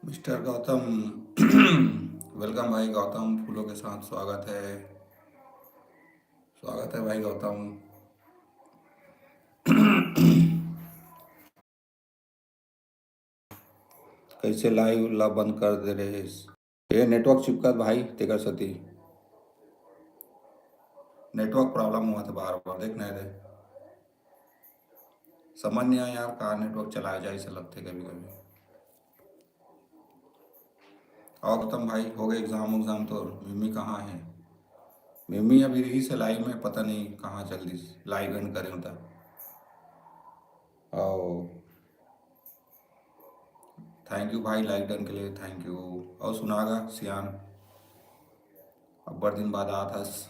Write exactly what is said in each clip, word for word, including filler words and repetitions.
Mister Gautam, welcome भाई गौतम, फूलों के साथ स्वागत है। स्वागत है भाई गौतम। कैसे लाइव ला बंद कर दे रहे? ये नेटवर्क चिपकत भाई, तेकर सती नेटवर्क प्रॉब्लम हुआ था बार बार। देख नहीं रहे, समझ नहीं आया यार, कहाँ नेटवर्क चलाया जाए, ऐसा लगते कभी कभी। और गौतम भाई, हो गए एग्जाम उग्जाम तो? मिम्मी कहाँ है? मिम्मी अभी रही से लाइव में, पता नहीं कहाँ चल दी, लाइव एंड करे होता। और थैंक यू भाई लाइव डन के लिए, थैंक यू। और सुनागा सियान, अब्बड़ दिन बाद आत हस।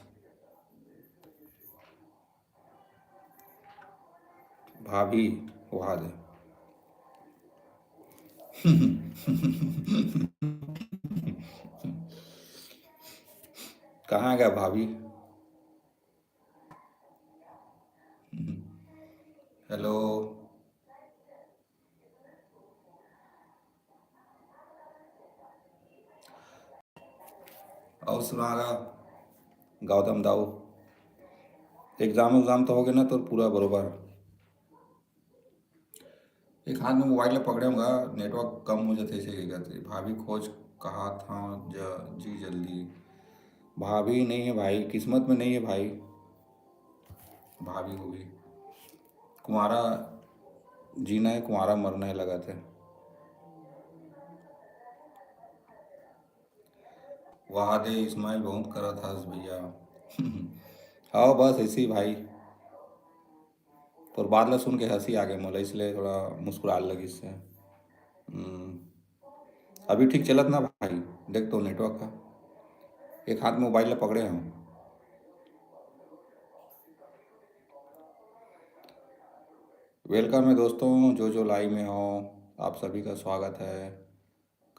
भाभी वहा दे। कहाँ गया भाभी? हेलो। और सुनागा गौतम दाऊ, एग्जाम उग्जाम तो हो गए ना तो पूरा बरोबर? एक हाथ में मोबाइल ला पकड़े हूँ, नेटवर्क कम हो जाते ऐसे क्या करते। भाभी खोज कहा था ज-, जी जल्दी। भाभी नहीं है भाई, किस्मत में नहीं है भाई। भाभी होगी कुंवारा जीना है, कुंवारा मरना है, लगा थे। वहा दे इस्माइल, बहुत करत हस भैया। हाँ बस ऐसे ही भाई, तोर बात ला सुन के हंसी आ गई मोला, इसलिए थोड़ा मुस्कुराए लगिस से। हम्म, अभी ठीक चलत ना भाई? देख तो नेटवर्क का, एक हाथ मोबाइल ला पकड़े हूँ। वेलकम है दोस्तों, जो जो लाइव में हो, आप सभी का स्वागत है।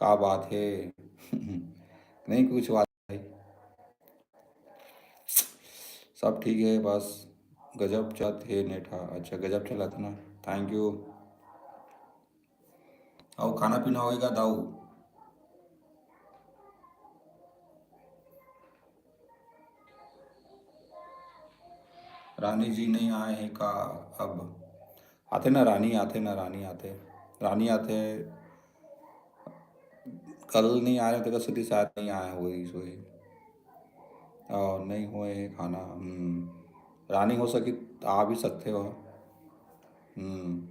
का बात है? नहीं कुछ बात भाई, सब ठीक है, बस गजब चलत हे नेट हा। अच्छा, गजब चलत ना, थैंक यू। और खाना पीना होएगा दाऊ? रानी जी नहीं आए हैं का? अब आते ना रानी, आते ना रानी, आते, रानी आते। कल नहीं आ रहे थे, कल सीधी शायद नहीं आए, वही वही। और नहीं हुए हैं खाना। हम्म, रानी हो सकी तो आ भी सकते हो। हम्म,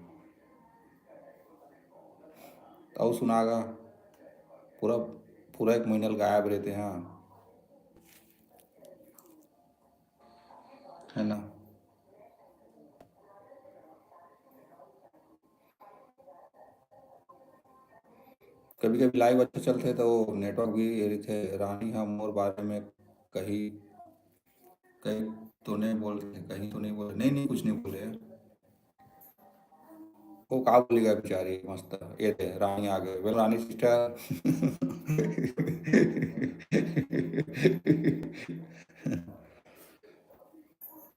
और सुनागा पूरा, पूरा एक महीना गायब रहते हैं, है ना? कभी कभी लाइव अच्छा चलते तो नेटवर्क भी ये रहते। रानी हम मोर बारे में कही, कहीं तो नहीं बोल रहे, कहीं तो नहीं बोल रहे। नहीं नहीं, कुछ नहीं बोले। वो का बोलेगा बेचारी, मस्त ये थे रानी आ गए। वेल रानी सिस्टर।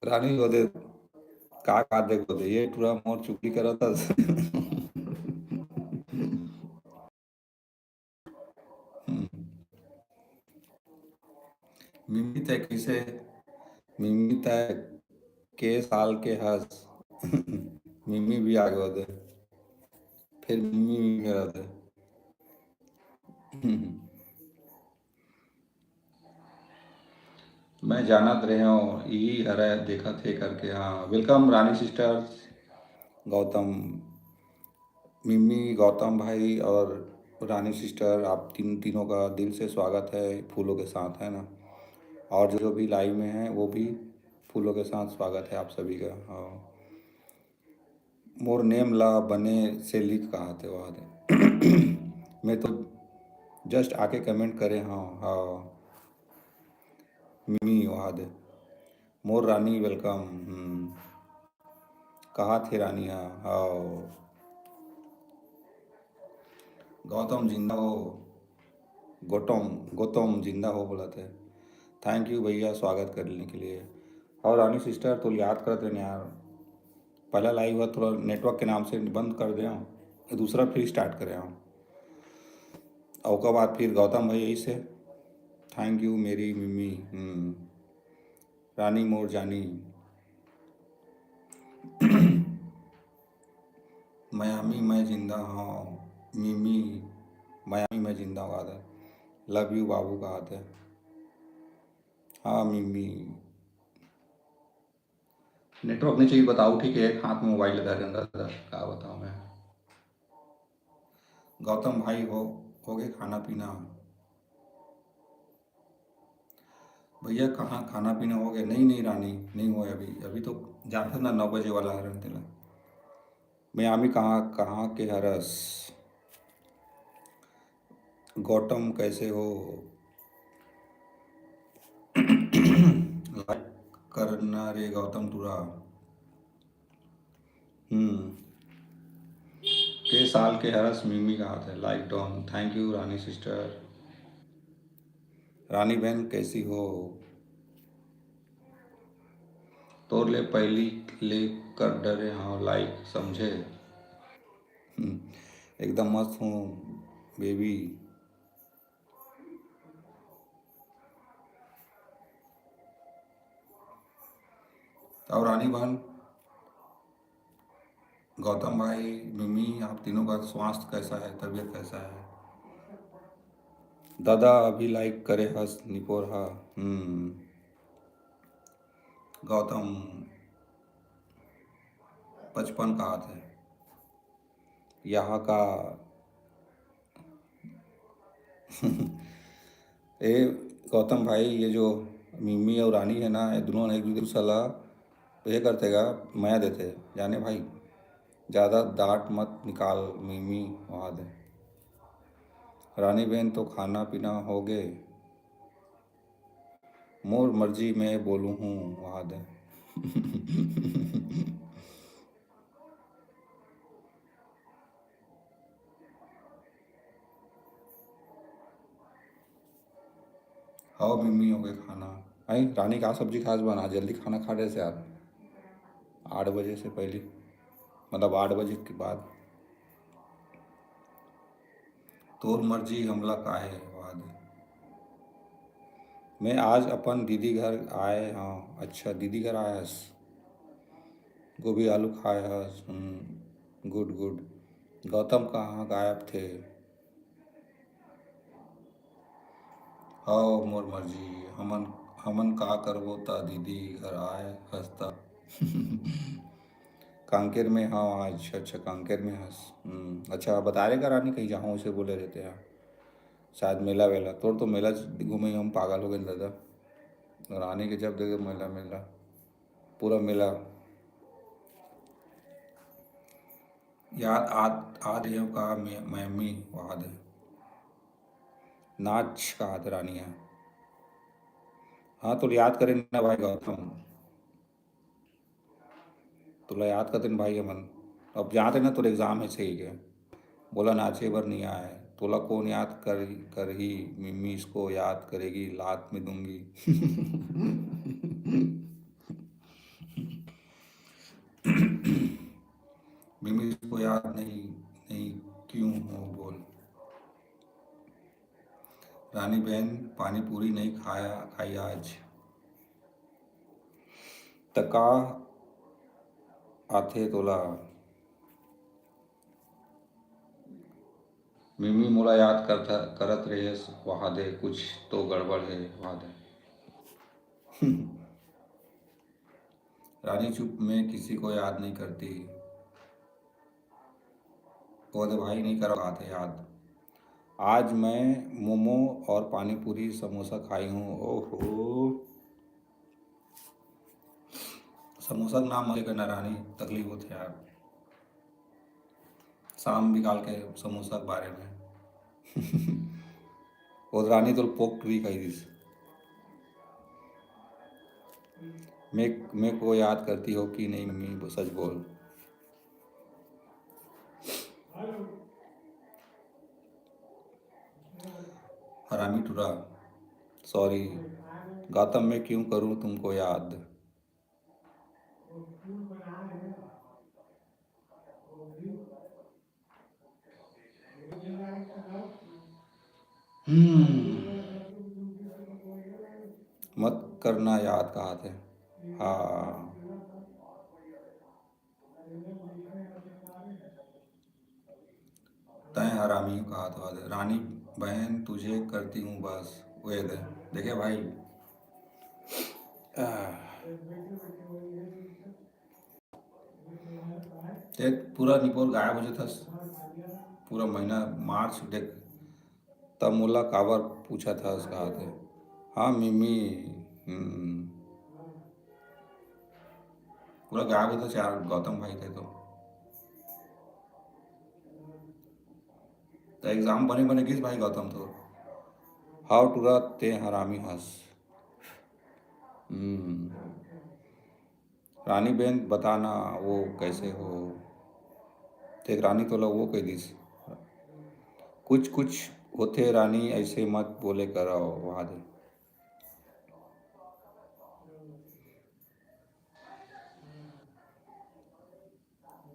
रानी हो दे, का का देखो दे, ये टूरा मोर चुगली करत हस। हम्म। मिमी तय कैसे, मिमी तय के साल के हस? मिमी भी आगे होते, फिर मिमी भी मेरा थे। मैं जानत रहे हूँ, यही हरे देखत हे करके। हाँ, वेलकम रानी सिस्टर्स, गौतम, मिम्मी, गौतम भाई और रानी सिस्टर, आप तीन, तीनों का दिल से स्वागत है फूलों के साथ, है ना? और जो, जो भी लाइव में हैं, वो भी फूलों के साथ स्वागत है आप सभी का। हाँ, मोर नेम ला बने से लिख कहा थे वहाँ दे। मैं तो जस्ट आके कमेंट करे, हाँ, हाँ, मिमी वहाँ दे। मोर रानी वेलकम। हम्म, कहा थे रानी, हाँ, हाँ। गौतम जिंदा हो, गौतम, गौतम जिंदा हो बोला थे। थैंक यू भैया स्वागत करने के लिए। और रानी सिस्टर तो याद करत रहे यार, पहला लाइव हुआ थोड़ा नेटवर्क के नाम से बंद कर दे, दूसरा फिर स्टार्ट करे। ओकर बाद फिर गौतम भाई यही से, "Thank you मेरी मिम्मी।" हम्म। रानी मोर जानी। मयामी मैं जिंदा हूँ मिम्मी, मयामी मैं जिंदा हूँ, कहा था। Love you बाबू, कहा था। हाँ मिम्मी। Network नहीं चाहिए, बताओ, ठीक है, एक हाथ में मोबाइल धरे रहता था, क्या बताऊँ मैं। गौतम भाई, हो हो गए खाना पीना? भैया, कहाँ खाना पीना हो गया? नहीं नहीं रानी, नहीं हुआ अभी, अभी तो जानते ना, नौ बजे वाला है तेला। मयामी कहाँ, कहाँ के हरस? गौतम कैसे हो? Like करना रे गौतम टूरा। हम्म। के साल के हरस मिम्मी, कहा था। Like done। Thank you Rani sister। रानी बहन कैसी हो? तोर ले पहली ले कर डरे हाँ, like समझे। हम्म। एकदम मस्त हूँ बेबी। और रानी बहन, गौतम भाई, मिमी, आप तीनों का स्वास्थ्य कैसा है, तबीयत कैसा है? दादा अभी like करे हस निपोर हा। हम्म। गौतम पचपन का आते। यहाँ का ए गौतम भाई, ये जो मिमी और रानी है ना, ये दोनों एक दूसरे ला ये करते गा, मया देते, जाने भाई, ज़्यादा डांट मत निकाल मिमी, वहाँ दे। रानी बहन तो खाना पीना हो गए, मोर मर्जी मैं बोलूँ हूँ, वहाँ दे। हाओ मिम्मी, हो गए खाना। आई रानी, का सब्जी खास बना? जल्दी खाना खा रहे से यार, आठ बजे से पहले, मतलब आठ बजे के बाद। तोर मर्जी, हमला काहे वाद। मैं आज अपन दीदी घर आए हाँ। अच्छा, दीदी घर आए हस, गोभी आलू खाए हस। हम्म, गुड गुड। गौतम कहाँ गायब थे? हव मोर मर्जी, हमन हमन का करबो त दीदी घर आए हस त। कांकेर में हव आज। अच्छा, कांकेर में हस। हम्म, अच्छा, बता रहे का रानी, कहीं जाहूँ उसे बोले रहते हैं। शायद मेला वेला, तोर तो मेला घूमे हम पागल हो गए दादा। रानी के जब देखे मेला, मेला, पूरा मेला। याद आत आत रहे का मैं, मैं मी वहाँ दे। नाच का आत रानी है। हाँ, तो याद करें ना भाई गौतम, तोला याद करते न भाई हमन। अब जाते ना, तोर एग्जाम है, सही है। बोला नाचे बर नहीं आए, तोला कौन याद कर करही? मिम्मी इसको याद करेगी, लात में दूंगी। मिम्मी इसको याद नहीं, नहीं क्यों हो बोल। रानी बहन पानी पूरी नहीं खाया, खाई आज। त का आथे तोला? मिमी मोला याद करत, करत रहेस, वहा दे, कुछ तो गड़बड़ है, वहा दे। रानी चुप, मैं किसी को याद नहीं करती। वो तो भाई नहीं करा बात है याद। आज मैं मोमो और पानी पूरी समोसा खाई हूँ। ओहो, समोसा का नाम मत लेकर ना रानी, तकलीफ होते यार। शाम निकाल के समोसा के बारे में। वो रानी तो पोक भी खाई दिस। मैं मैं को याद करती हो कि नहीं मम्मी, सच बोल। हरामी टुरा, सॉरी। गौतम, मैं क्यों करूं तुमको याद? हम्म, मत करना याद कहाथे। हाँ। तय हरामी कहाथे। रानी बहन तुझे करती हूँ बस। वे दे, देखे भाई। आह। ते पूरा निपोर गायब हो जाथस। पूरा महीना मार्च देख, तब मोला काबर पूछथस कहाथे। हाँ मिमी। हम्म। पूरा गायब हो जाथस यार गौतम भाई ते तो। तो एग्जाम बने बने गिस भाई गौतम तो। हाव टूरा ते हरामी हस। हम्म। रानी बेन बताना वो कैसे हो। देख रानी तोला वो कह दिस। कुछ कुछ होथे रानी ऐसे मत बोले करो। वहाँ दे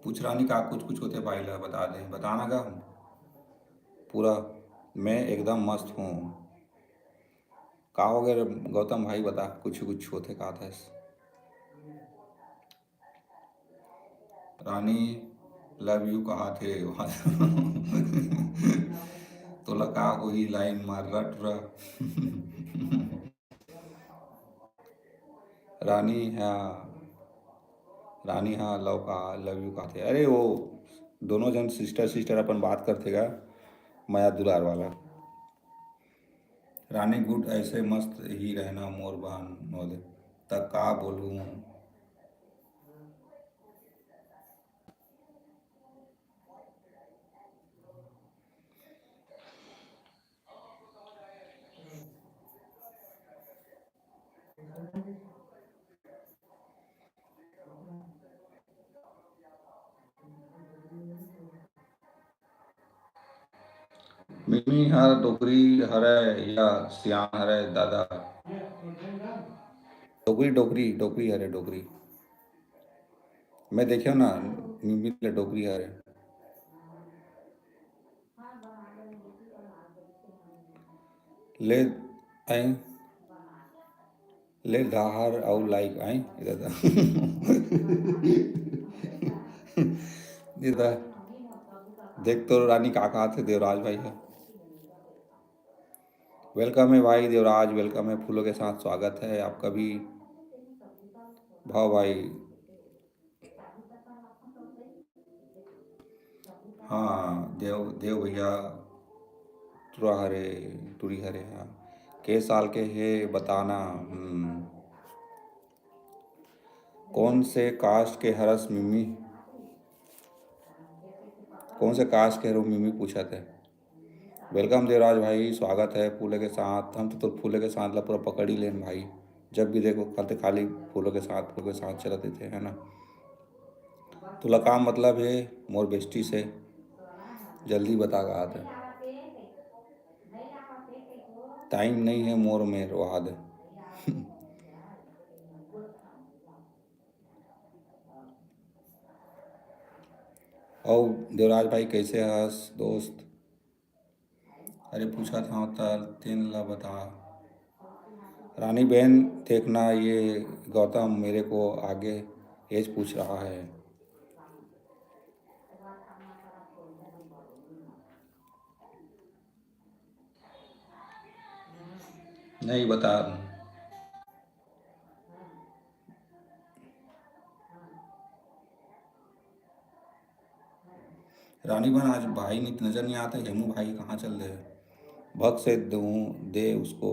पूछ रानी का कुछ कुछ होथे भाई ला बता दे बताना का। पूरा मैं एकदम मस्त हूँ। का हो गए रे गौतम भाई बता कुछ कुछ होथे का था। रानी लव यू कहा थे। तोला का होही लाइन मार रट रहा। रानी हा रानी हा लव का लव यू कहा थे। अरे वो दोनों जन सिस्टर सिस्टर अपन बात करथे का मया दुलार वाला। रानी गुड ऐसे मस्त ही रहना मोर बहन होले त का बोलूँ। मिमी हर डोकरी हरय या सियान हरय दादा? डोकरी डोकरी डोकरी हरे डोकरी। मैं देखे ना मिमी ले डोकरी हरे। ले आई ले डहार अउ लाइक आई। देख तो रानी का कहा थे देवराज भाई है। वेलकम है भाई देवराज, वेलकम है, फूलों के साथ स्वागत है आपका भी। भाव भाई। हाँ देव देव भैया। टुरा हरे टुरी हरे हाँ। के साल के हे बताना। हम्म। कौन से कास्ट के हरस मिमी? कौन से कास्ट के हरो मिमी पूछा थे। वेलकम देवराज भाई, स्वागत है फूले के साथ। हम तो, तो फूले के साथ ला पूरा पकड़ ही लेन भाई, जब भी देखो खाली खाली फूलों के साथ फूलों के साथ चलत रहिथे है ना। तोला का मतलब है मोर बेस्टी से? जल्दी बता का आता है। टाइम नहीं है मोर में रोहा दे। अउ देवराज भाई कैसे हस दोस्त? अरे पूछा था तेन ला बता। रानी बहन देखना ये गौतम मेरे को आगे एज पूछ रहा है। नहीं बता। रानी बहन आज भाई नित नजर नहीं आता। हेमू भाई कहाँ चल रहे? भग से दूँ दे उसको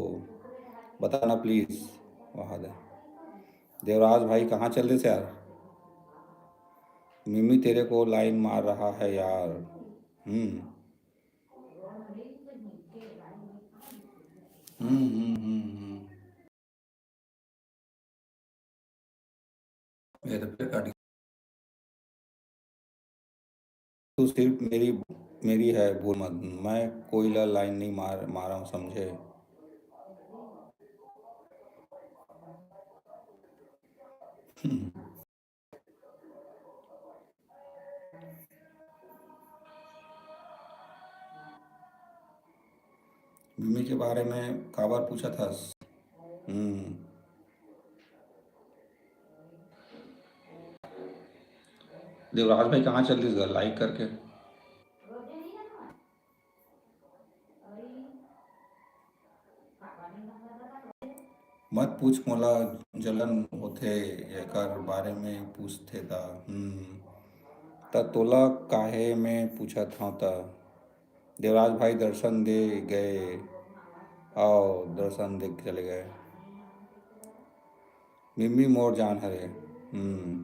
बताना प्लीज। वहाँ दे देवराज भाई कहाँ चल रहे थे यार? मिमी तेरे को लाइन मार रहा है यार। हम्म। हम्म हम्म हम्म हम्म। ये तो फिर काट। तू सिर्फ मेरी मेरी है भूल मत। मैं कोई ला लाइन नहीं मार मारा हूँ समझे। मिमी के बारे में काबर पूछत हस? हम्म। देवराज भाई, कहाँ चल दिस गा? Like करके। मत पूछ, मोला जलन होथे एकर बारे में पूछथे त। हम्म, त तोला काहे में पूछत हंव त? देवराज भाई दर्शन दे गए, आओ, दर्शन दे के चले गए। मिम्मी मोर जान हरे। हम्म।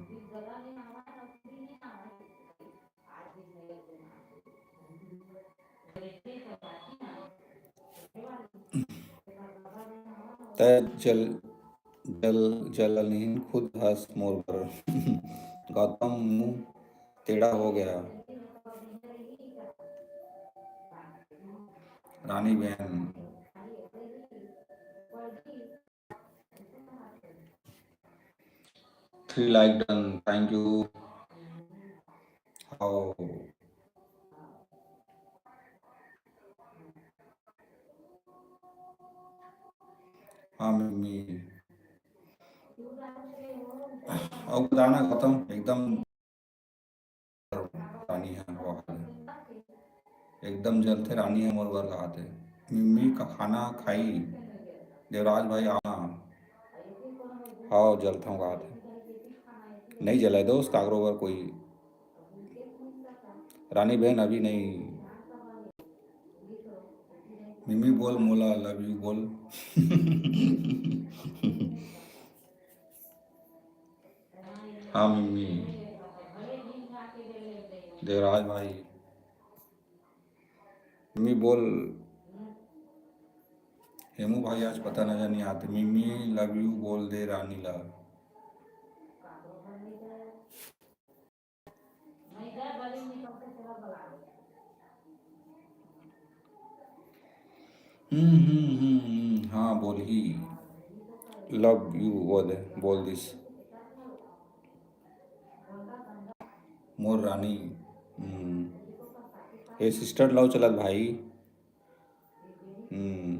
तै जल, जल, जलनहीन खुद हस मोर बर। गौतम मुंह टेढ़ा हो गया। रानी बहन। Three like done, thank you। हाओ। हाँ, मिम्मी। अउ बताना गौतम, एकदम रानी है, वाह। एकदम जलथे रानी है मोर बर कहाथे। मिम्मी का खाना खाई, देवराज भाई आना। हाओ, जलथंव कहाथे। नहीं जलाए दोस्त, काकरो बर कोई। रानी बहन अभी नहीं। मिम्मी बोल मोला love you बोल। हाँ मिम्मी, देवराज भाई, मिम्मी बोल। हेमू भाई आज पता नजर नहीं आते। मिम्मी love you बोल दे रानी ला। हम्म, हम्म, हम्म, हम्म, हाँ, बोलही। Love you बोल दे, बोल दिस। मोर रानी। हम्म। ए sister love चलत भाई। हम्म।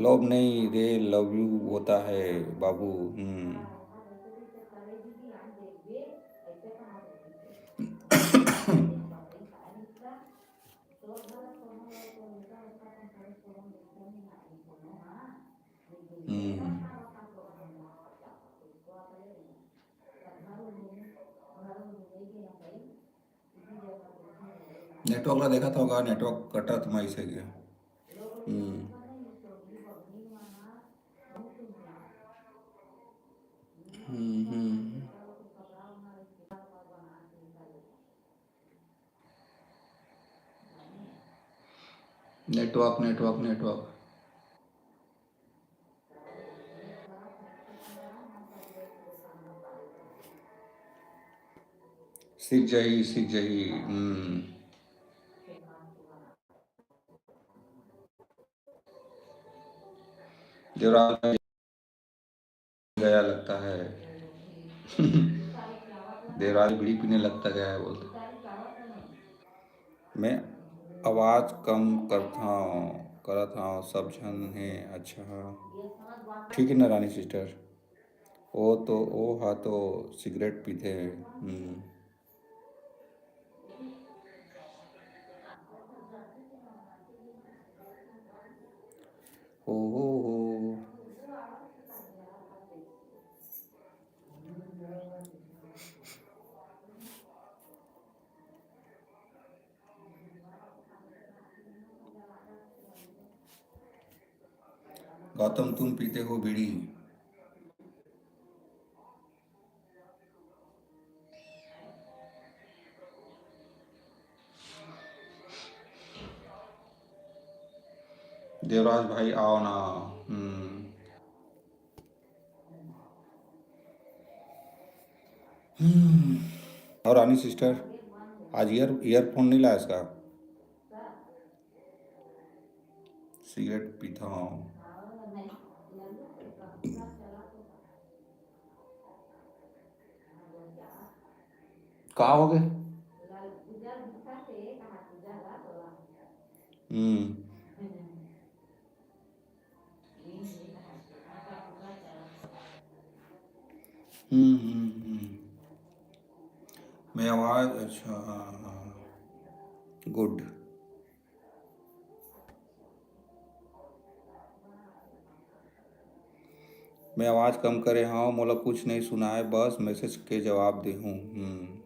Love नहीं रे, love you होता है बाबू। हम्म। हम्म। Network ला देखत होगा, network कटत माइसे के। हम्म। हम्म, हम्म। Network, network, network। सीख जाही, सीख जाही। हम्म। देवराज गया लगता है। देवराज बीड़ी पीने लगता गया है बोलते। मैं आवाज कम करत हंव, करत हंव, सब झन हे। अच्छा, ठीक है ना रानी sister। ओ तो, ओ हा तो सिगरेट पीथे। हम्म। ओ हो हो। गौतम, तुम पीते हो बीड़ी? देवराज भाई, आओ ना। हम्म। हम्म। और रानी sister, आज ईयर, ईयरफोन नहीं लाया इसका? सिगरेट पीता हूँ। का हो गए? हम्म। हम्म, हम्म, हम्म। मैं आवाज, अच्छा, हाँ, हाँ। गुड। मैं आवाज कम करे हव, मोला कुछ नहीं सुनाए, बस मैसेज के जवाब देहूं। हम्म।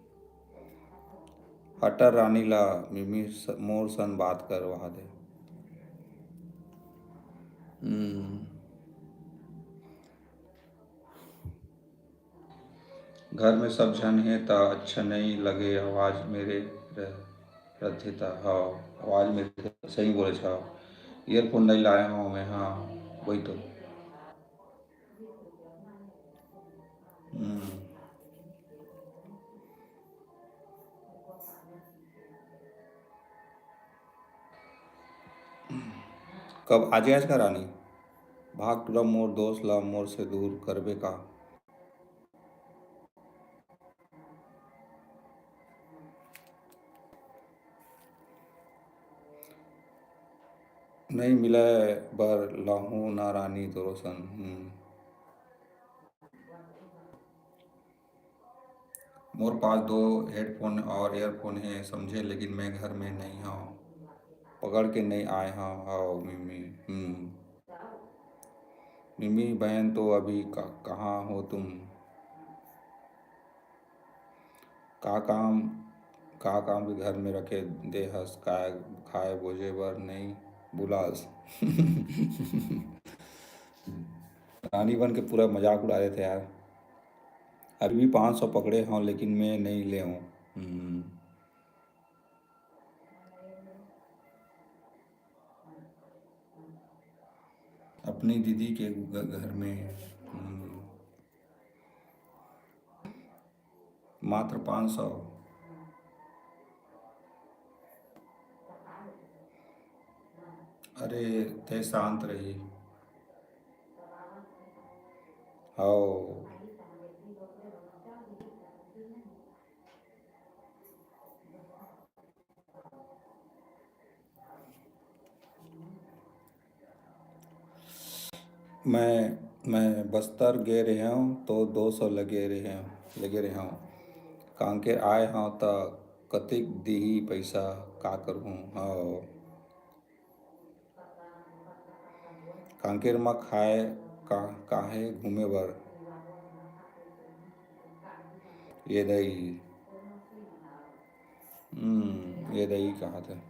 हटर रानी ला मिमी स-, मोर सन बात करवा दे। हम्म। घर में सब झन हे त अच्छा नहीं लगे, आवाज मेरे रह-, रथे त, हाँ, आवाज मेरे रथे, सही बोले छव। ईयरफोन नहीं लाए हव मैं, हाँ, वही तो। हम्म। कब आज, आज का रानी? भाग टूरा मोर दोस्त ला मोर से दूर करबे का? नहीं मिले बर लाहूं ना रानी तोरो सन। हम्म। मोर पास दो हेडफोन और ईयरफोन है समझे, लेकिन मैं घर में नहीं हूँ, पकड़ के नहीं आए हूँ। हाओ मिमी। हम्म। मिमी बहन तो अभी का-, कहाँ हो तुम? का काम, का काम के घर में रखे दे हस, काय खाए बोजे बर नहीं बुलास? रानी बन के पूरा मजाक उड़ा देथे यार। अभी भी पाँच सौ पकड़े हव, लेकिन मैं नहीं ले हूँ। हम्म। अपनी दीदी के घ-, घर में। हम्म। मात्र पाँच सौ। अरे, ते शांत रही। हव। मैं, मैं बस्तर गे रेहेंव तो दो सौ लगे रेहेंव, लगे रेहेंव। कांकेर आए हंव त कतिक दिही पइसा, का करहूं? हव। कांकेर म खाए का, काहे घूमे बर? ये दई। हम्म, ये दई कहा था।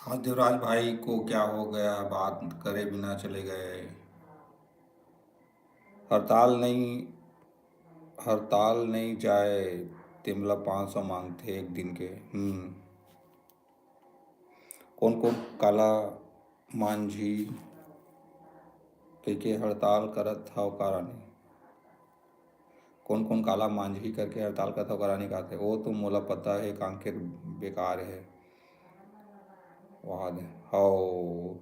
आज देवराज भाई को क्या हो गया, बात करे बिना चले गए। हड़ताल नहीं, हड़ताल नहीं जाए, तेमला पाँच सौ मांगथे एक दिन के। हम्म। कोन कोन काला मांझी कहिके हड़ताल करत हव का रानी? कोन कोन काला मांझी करके हड़ताल करत हव का रानी? काथे, ओ तो मोला पता हे, कांकेर बेकार हे। वहां दे। हव।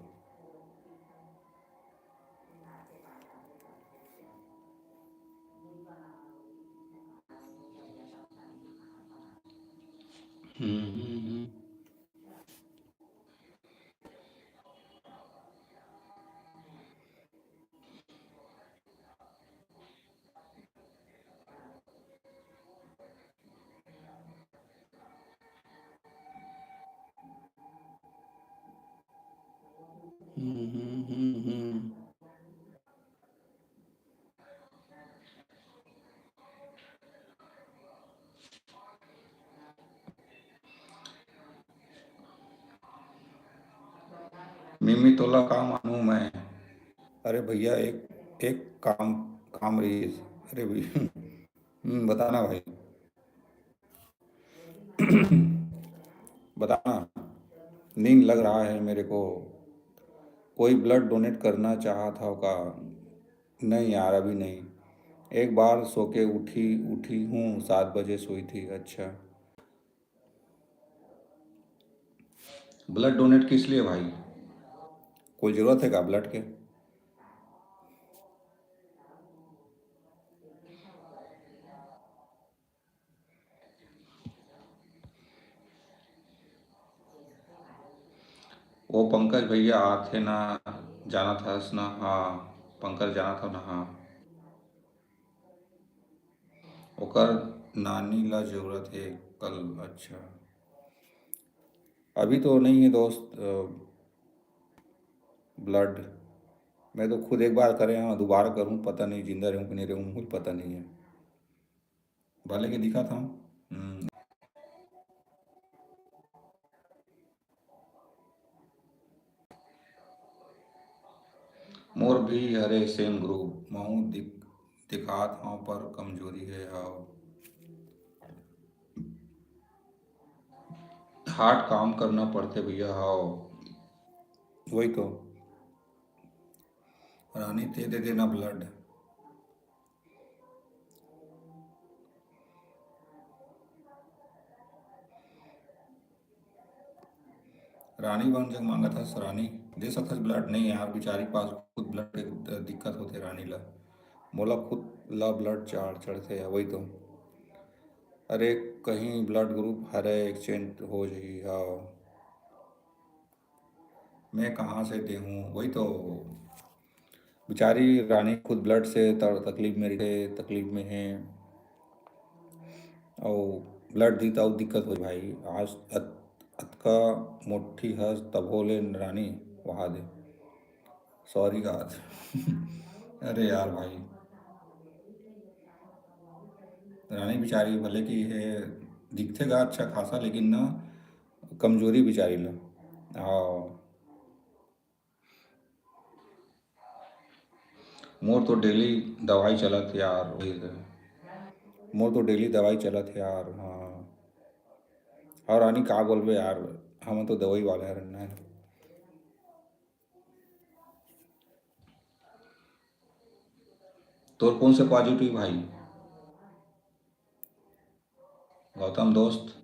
हम्म, हम्म, हम्म। हम्म, हम्म, हम्म, हम्म। मिमी तोला का मानू मैं? अरे भैया, एक, एक काम, काम रहीस। अरे भैया, हम्म, बताना भाई। बताना, नींद लग रहा है मेरे को। कोई ब्लड डोनेट करना चाहत हव का? नहीं यार, अभी नहीं। एक बार सो के उठी, उठी हूँ, सात बजे सोई थी। अच्छा, ब्लड डोनेट किस लिए भाई? कोई जरूरत है का ब्लड के? ओ पंकज भैया आथे ना, जानत हस ना? हाँ, पंकज जानत हो ना? हाँ, ओकर नानी ला जरूरत हे कल। अच्छा, अभी तो नहीं है दोस्त, ब्लड। मैं तो खुद एक बार करे हूँ, दोबारा करूँ, पता नहीं जिंदा रहूँ कि नहीं रहूँ, मुझे पता नहीं है। भले के दिखा था। हम्म। मोर भी हरे सेम ग्रुप, महू दिख-, दिखात हव पर कमजोरी हे हव। हार्ड काम करना पड़थे भैया हव। वही तो। रानी ते दे देना ब्लड। रानी बन जग मांगत हस रानी, दे सकथस ब्लड? नहीं यार, बिचारी के पास खुद ब्लड के दिक्कत होथे रानी ला। मोला खुद ला ब्लड चाड़ चढ़थे, वही तो। अरे, कहीं ब्लड ग्रुप हरे, एक्सचेंज हो जही। हाँ, मैं कहाँ से देहूँ? वही तो। बिचारी रानी खुद ब्लड से त-, तकलीफ में रहिथे, तकलीफ में हे। अउ ब्लड दी त अउ दिक्कत हो भाई। आज अत-, अतका मोटी हस तभो ले रानी वहा दे। सॉरी का। अरे यार भाई, रानी बिचारी भले कि हे, दिखथे गा अच्छा खासा, लेकिन ना कमजोरी बिचारी ला। हाँ। मोर तो डेली दवाई चलत यार, वही तो। मोर तो डेली दवाई चलत हे यार, हाँ। और रानी का बोलबे यार, हम तो दवाई वाले हरन ना। तोर कौन से पॉजिटिव भाई? गौतम दोस्त।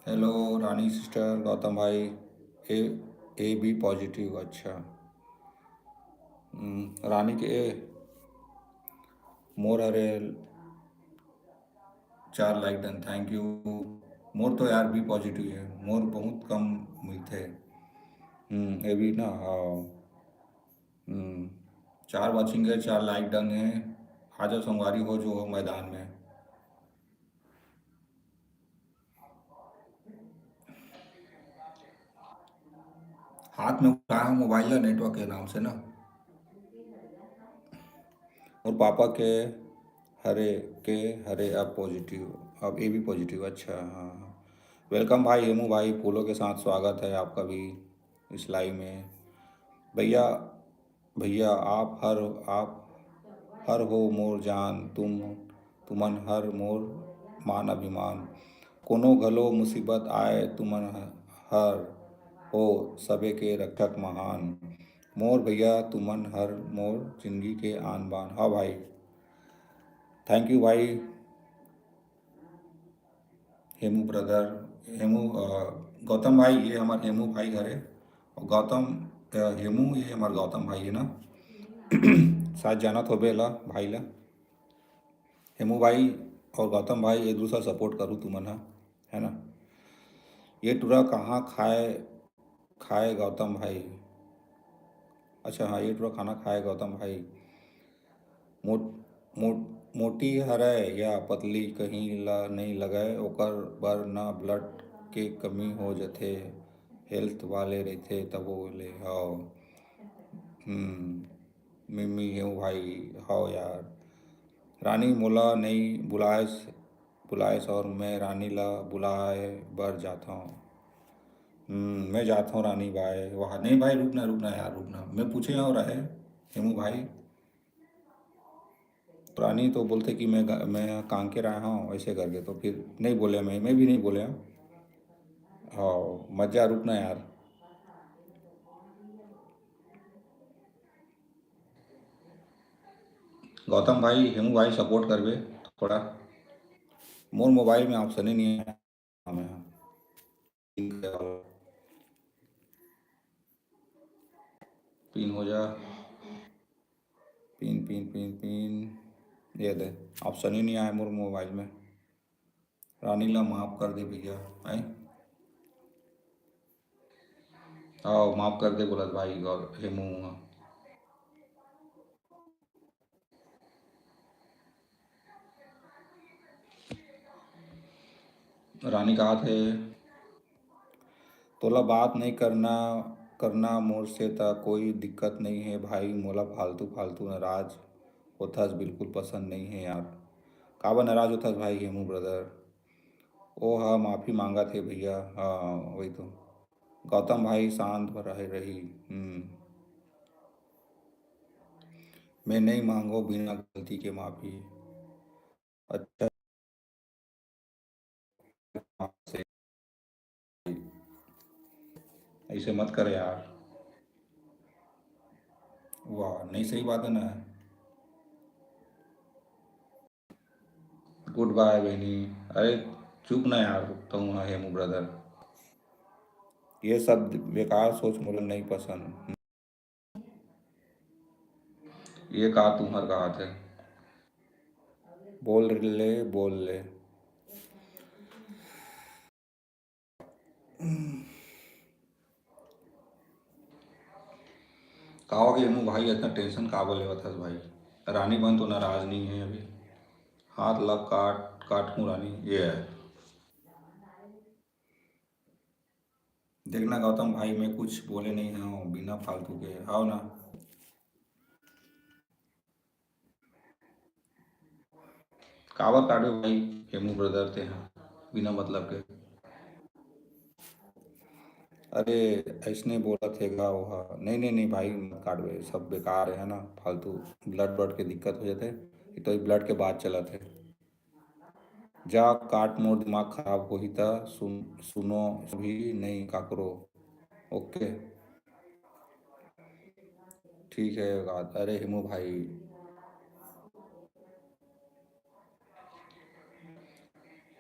हेलो रानी सिस्टर, गौतम भाई, ए, ए बी पॉजिटिव। अच्छा। हम्म, रानी के ए, मोर हरे चार लाइक डन, थैंक यू। मोर तो यार बी पॉजिटिव है, मोर बहुत कम मिलथे। हम्म, ए बी ना, हाँ। हम्म, चार वॉचिंग है, चार लाइक डन है। आ जाओ संगवारी हो जो हो मैदान में। हाथ में उठाया हूँ मोबाइल ला नेटवर्क के नाम से ना। और पापा के हरे, के हरे अब पॉजिटिव, अब ए बी पॉजिटिव। अच्छा, हाँ, हाँ। वेलकम भाई हेमू भाई, फूलों के साथ स्वागत है आपका भी इस लाइव में। भैया, भैया आप हर, आप हर हो मोर जान, तुम, तुमन हर मोर मान अभिमान। कोनो घलो मुसीबत आए, तुमन हर हो सबे के रक्षक महान। मोर भैया तुमन हर मोर जिंदगी के आन बान। हाँ भाई, थैंक यू भाई। हेमू ब्रदर, हेमू, अ, गौतम भाई, ये हमार हेमू भाई हरे। और गौतम, अ, हेमू, ये हमार गौतम भाई है ना। शायद जानत होबे ला, भाई ला। हेमू भाई और गौतम भाई एक दूसरा सपोर्ट करू तुमन हा, है ना। ये टूरा कहाँ खाए, खाए गौतम भाई? अच्छा हाँ, ये टूरा खाना खाए गौतम भाई। मोट-, मोट-, मोटी हरय या पतली कहीं ला नइ लगय, ओकर बर न ब्लड के कमी हो जथे, हेल्थ वाले रहिथे तभो ले। हव। हम्म, मिम्मी हेव भाई, हव यार। रानी मोला नइ बुलायस, बुलायस और मैं रानी ला बुलाए बर जाथव। हम्म, मैं जाथव रानी भाई। वाह, नहीं भाई, रुकना, रुकना यार, रुकना। मैं पूछे और रहे, हेमू भाई, रानी तो बोलथे कि मैं ग-, मैं कांकेर आए हंव, ऐसे करके। तो फिर नहीं बोले, मैं, मैं भी नहीं बोले हंव। हाँ, मजा रुक ना यार। गौतम भाई, हेमू भाई support करबे थोड़ा। मोर mobile में option ही नहीं है। पिन हो जा, पिन, पिन, पिन, पिन। ये दे, option ही नहीं आए मोर mobile में। रानी ला माफ कर दे भैया, आई। आओ, माफ कर दे बोलत भाई, और हेमू ह। रानी कहा थे, तोला बात नहीं करना, करना मोर से त कोई दिक्कत नहीं है भाई, मोला फालतू, फालतू नाराज होथस, बिल्कुल पसंद नहीं है यार। काबर नाराज होथस भाई हेमू brother? ओ हा माफी मांगत हे भैया। हाँ, वही तो। गौतम भाई शांत रहे रही। हम्म। मैं नहीं मांगो बिना गलती के माफी। अच्छा। ऐसे मत कर यार। वाह, नहीं, सही बात है ना। Good bye बहनी। अरे चुप ना यार, तुम हेमू brother। ये सब बेकार सोच मोला नहीं पसंद। ये का तुम्हर कहा थे? बोल ले, बोल ले। का हो गे हेमू भाई, इतना tension काबर लेवत हस भाई? रानी बन तो नाराज नहीं है अभी। हाथ ला काट, काट हूँ रानी, ये है। देखना गौतम भाई, मैं कुछ बोले नहीं हूँ बिना फालतू के, आओ ना। काबर काटबे भाई हेमू brother ते हा बिना मतलब के? अरे ऐसने बोलत हे गा ओहा। नहीं, नहीं, नहीं भाई, मत काटबे, सब बेकार है ना, फालतू blood blood के दिक्कत हो जाते। ये तो blood के बात चलत है। जा काट, मोर दिमाग खराब होही त सुन, सुनो भी नहीं काकरो। OK, ठीक है। अरे हेमू भाई,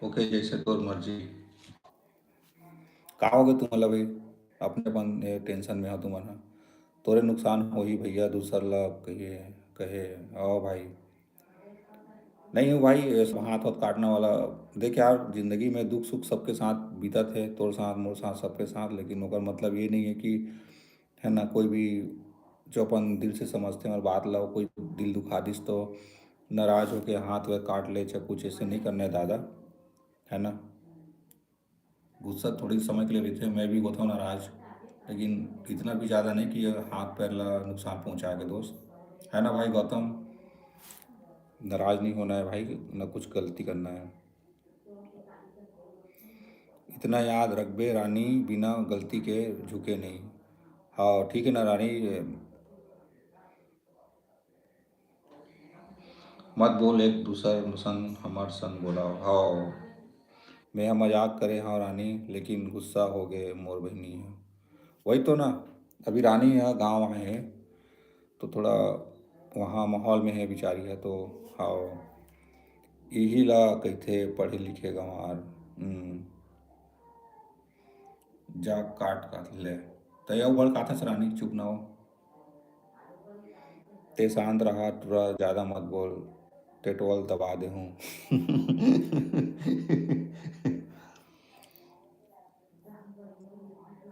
OK, जैसे तोर मर्जी। का हो गे तुमन ला भाई? अपने अपन tension में हो तुमन ह। तोरे नुकसान होही भैया, दूसर ला कहिए, कहे, आओ भाई। नहीं हो भाई, ये सब हाथ वाथ काटने वाला। देख यार, जिंदगी में दुख सुख सबके साथ बीतत है, तोर साथ, मोर साथ, सबके साथ, लेकिन ओकर मतलब ये नहीं है कि, है ना, कोई भी जो अपन दिल से समझते हैं और बात ला कोई दिल दुखा दिस तो नाराज होके हाथ वाथ काट ले, चाहे कुछ ऐसे नहीं करना है दादा, है ना। गुस्सा थोड़ी समय के लिए रहिथे, मैं भी होथव नाराज, लेकिन इतना भी ज़्यादा नहीं कि ये हाथ पैर ला नुकसान पहुँचा के दोस्त, है ना भाई गौतम? नाराज नहीं होना है भाई, ना कुछ गलती करना है। इतना याद रखबे रानी, बिना गलती के झुके नहीं। हाँ, ठीक है ना रानी, मत बोल एक दूसर सन, हमर सन बोला। हव, मैं ह मजाक करे हव रानी, लेकिन गुस्सा हो गे मोर बहिनी ह। वही तो ना, अभी रानी ह गाँव आए हे, तो थोड़ा वहाँ माहौल में है बेचारी है, तो हव, इही ला कहिथे पढ़े लिखे गंवार। हम्म। जा काट काट ले। तैं अउ बड़ काथस रानी, चुप ना हो। ते शांत रहा, टूरा, ज्यादा मत बोल, टेटवल दबा दे हूँ।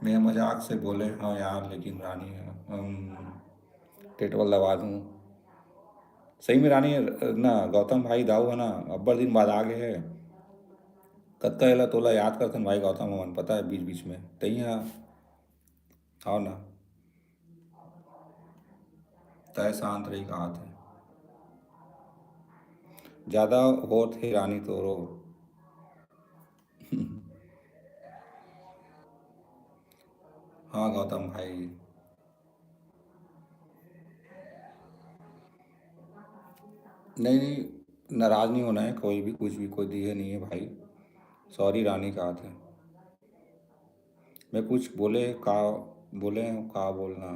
मैं मजाक से बोले, हाँ यार, लेकिन रानी, हम टेटवल दबा दूँ। सही में रानी, ना, गौतम भाई दाऊ है ना, अब्बड़ दिन बाद आ गए है। कतका एला तोला याद करथन भाई गौतम हमन, पता है, बीच बीच में। तही ह, आओ ना। तय शांत रही, कहा थे। ज्यादा होत हे रानी तोरो। हाँ गौतम भाई। नहीं, नहीं, नाराज नहीं होना है, कोई भी कुछ भी, कोई दिए नहीं है भाई। सॉरी रानी कहा थे। मैं कुछ बोले का, बोले का बोलना?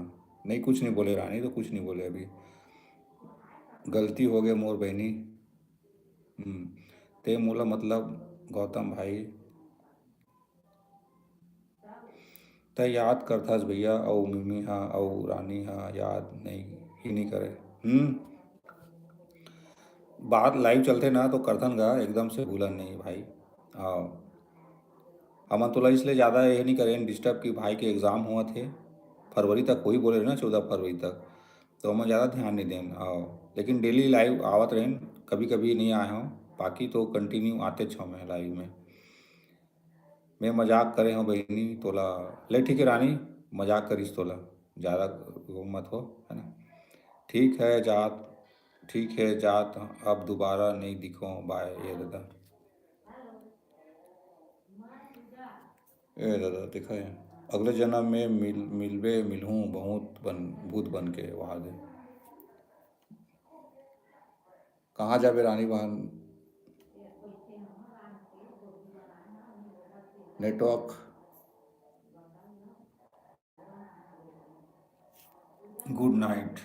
नहीं, कुछ नहीं बोले रानी, तो कुछ नहीं बोले अभी। गलती हो गए मोर बहनी। हम्म, ते मोला मतलब गौतम भाई, तै याद करथस भैया, अउ मिमी हा, अउ रानी हा याद नहीं, ही नहीं करे। हम्म, बात लाइव चलथे ना, तो करथन गा, एकदम से भूलन नहीं भाई। हाँ, हमन तोला इसलिए ज़्यादा ये नहीं करें डिस्टर्ब कि भाई के एग्जाम हुआ थे, फरवरी तक वही बोले रहे ना, चौदह फरवरी तक, तो हमन ज़्यादा ध्यान नहीं देन। हाँ, लेकिन डेली लाइव आवत रहेन, कभी कभी नहीं आए हों, बाकी तो कंटिन्यू आते छो मैं लाइव में। मैं मजाक करे हों बहिनी तोला। ले ठीक है रानी, मजाक करिस तोला, ज़्यादा वो मत हो, है ना? ठीक है जात, ठीक है जात, अब दोबारा नहीं दिखो, बाय। ये दादा, ए दादा, देखा है, अगले जन्म में मिल मिलबे मिलहूँ बहुत बन भूत बन के, वहा दे। कहाँ जाबे रानी बहन? नेटवर्क। गुड नाइट।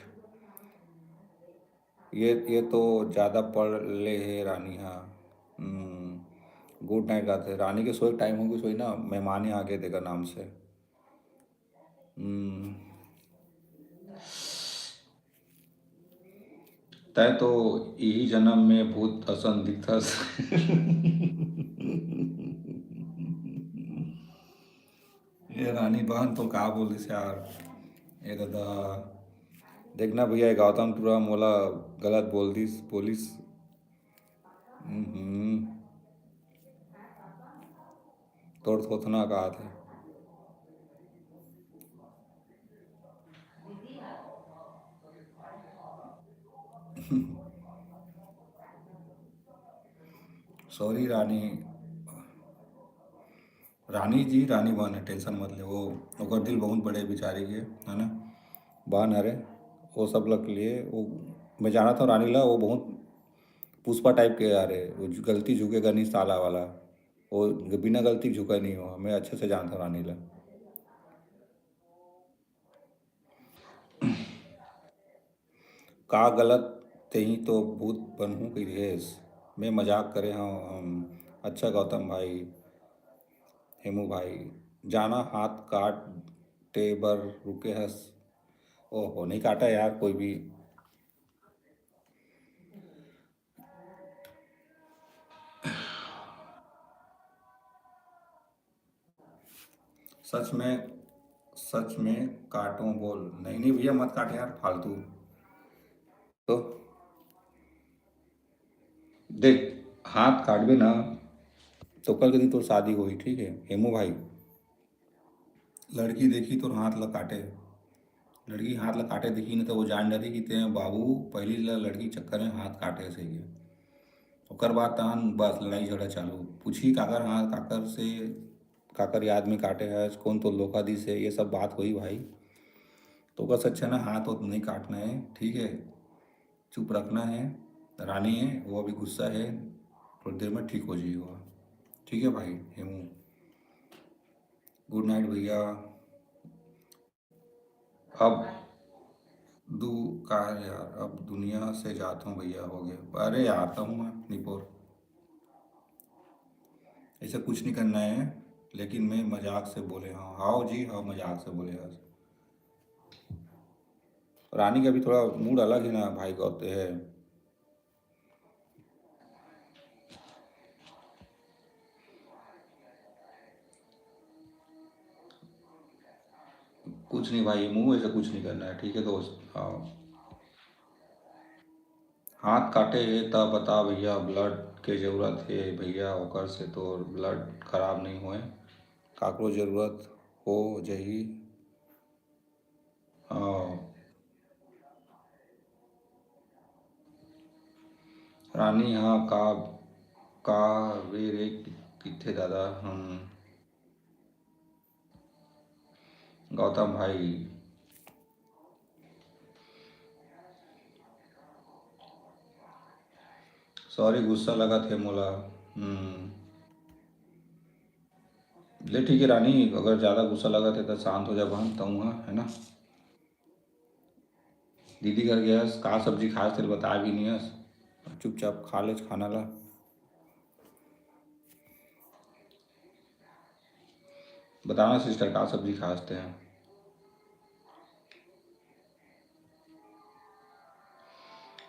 ये ये तो ज़्यादा पढ़ ले हे रानी। हाँ, गुड नाइट गाते। रानी के सोए टाइम होगी, सोई ना, मेहमान ही आ गए देखा नाम से। हम्म। तै तो इही जन्म में भूत असन दिखथस। ये रानी बहन तो का बोल दिस यार। ए दादा, देखना भैया, ये गौतम टूरा मोला गलत बोल दिस, बोलिस। हम्म। तोर थोथना का आथे। सॉरी रानी, रानी जी, रानी बहन है, टेंशन मत ले। वो ओकर दिल बहुत बड़े बेचारी के, है ना, बहन हरे। वो सब लग लिए वो, मैं जाना था रानी ला, वो बहुत पुष्पा टाइप के यार है, वो गलती झुकेगा नहीं साला वाला। वो बिना गलती झुका नहीं हो, मैं अच्छे से जानता हूँ रानी ला। का गलत, तेही तो भूत बनहूँ कहिस। मैं मजाक करे हूँ। हम, अच्छा गौतम भाई, हेमू भाई, जाना हाथ काटे बर रुके हस। ओहो, नहीं काटा यार कोई भी। सच में, सच में काटो बोल। नहीं, नहीं भैया, मत काट यार, फालतू। तो देख, हाथ काटबे ना, तो कल के दिन तोर शादी होही, ठीक है हेमू भाई? लड़की देखी तोर हाथ ला काटे, लड़की हाथ ला काटे देखी ना, तो वो जान डरी कि ते बाबू पहली ला लड़की चक्कर में हाथ काटे से ये। ओकर बाद तहन बस लड़ाई झगड़ा चालू। पूछी काकर हाथ, काकर से, काकर याद में काटे है, कौन तो धोखा दी से, ये सब बात हुई भाई। तो बस अच्छा ना, हाथ वाथ नहीं काटना है, ठीक है, चुप रखना है। रानी है, वो अभी गुस्सा है, थोड़ी देर में ठीक हो जाएगी वो। ठीक है भाई हेमू, गुड नाइट भैया। अब दू का है यार, अब दुनिया से जाता हूँ भैया, हो गया। अरे यार, आता हूँ मैं निपोर। ऐसा कुछ नहीं करना है, लेकिन मैं मजाक से बोले हाँ। हाओ जी, हाँ, मजाक से बोले हाँ। रानी का भी थोड़ा मूड अलग है ना भाई, कहते हैं। कुछ नहीं भाई, मुंह ऐसे कुछ नहीं करना है, ठीक है दोस्त? हाँ। हाथ काटे हे त बता भैया, ब्लड के जरूरत हे भैया, ओकर से तोर ब्लड खराब नहीं होए। काकरो जरूरत हो जही। हाँ। रानी, हाँ, का, का वे रे कि-, किथे दादा? हम गौतम भाई, सॉरी, गुस्सा लगत हे मोला। हम्म। ले ठीक है रानी, अगर ज्यादा गुस्सा लगत हे त शांत हो जा बहन, तहूं ह, है ना? दीदी घर गयस, का सब्जी खास तेल बता भी नहीं हस। चुपचाप खा ले खाना ला। बताना सिस्टर, का सब्जी खास ते हैं?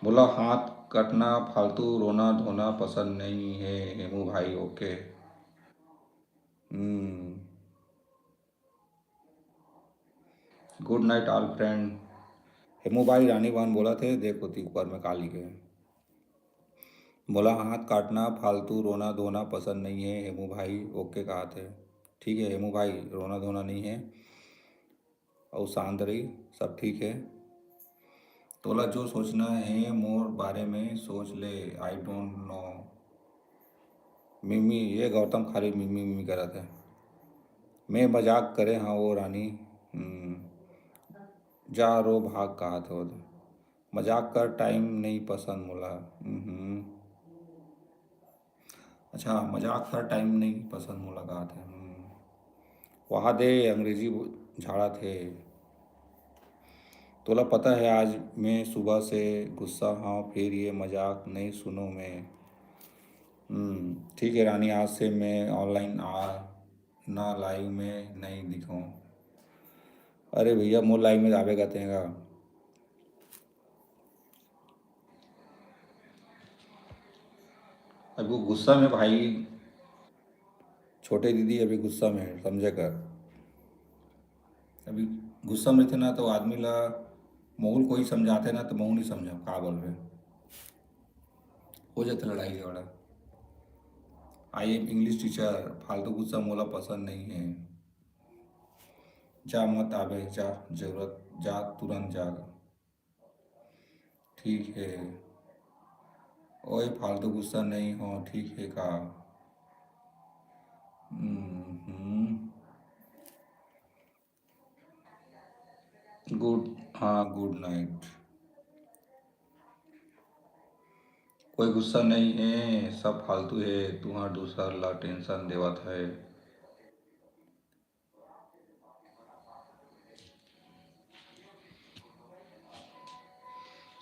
बोला हाथ कटना, फालतू रोना धोना पसंद नहीं है हेमू भाई। ओके। हम्म। गुड नाइट ऑल फ्रेंड। हेमू भाई रानी बहन बोला थे, देख होती ऊपर में का लिखे। बोला हाथ काटना, फालतू रोना धोना पसंद नहीं है हेमू भाई। ओके कहा थे। ठीक है हेमू भाई, रोना धोना नहीं है। और शांत रही, सब ठीक है। तोला जो सोचना है मोर बारे में सोच ले, I don't know। मिमी, ये गौतम खाली मिमी मिमी करत है। मैं मजाक करे हाँ वो रानी। हम्म, जा रो भाग कहा थे वो तो। मजाक कर टाइम नहीं पसंद मोला। हम्म। अच्छा, मजाक हर टाइम नहीं पसंद मोला कहा थे। हम्म। वहा दे अंग्रेजी झाड़ा थे। तोला पता है आज मैं सुबह से गुस्सा हाँ, फिर ये मजाक नहीं सुनो मैं। हम्म, ठीक है रानी, आज से मैं ऑनलाइन आ ना, लाइव में नहीं दिखाऊं। अरे भैया, मोर लाइव में आवेगा तेगा। अभी वो गुस्सा में भाई, छोटे दीदी अभी गुस्सा में है, समझे कर। अभी गुस्सा में थे ना तो आदमी ला माहौल कोई समझाते ना तो महू नहीं समझा का बोल रहे। हो जाते लड़ाई झगड़ा। I am English teacher। फालतू गुस्सा मोला पसंद नहीं है। जा मत आबे, जा, जरूरत, जा, तुरंत जा। ठीक है। ओए फालतू गुस्सा नहीं हो, ठीक है का? हम्म। गुड, हाँ, गुड नाइट। कोई गुस्सा नहीं है, सब फालतू है, तुहार दूसर ला टेंशन देवत है।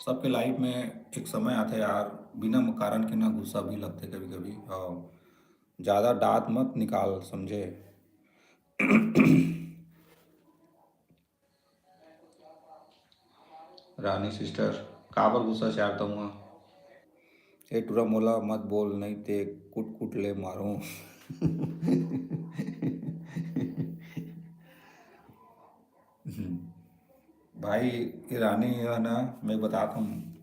सबके लाइफ में एक समय आथे यार, बिना कारण के ना गुस्सा भी लगथे कभी कभी। और ज्यादा दांत मत निकाल, समझे? रानी सिस्टर, काबर गुस्सा चारता हुआ? ए टूरा मोला मत बोल, नहीं ते कुट कुट ले मारूं। भाई, ये रानी है ना, मैं बताता हूँ,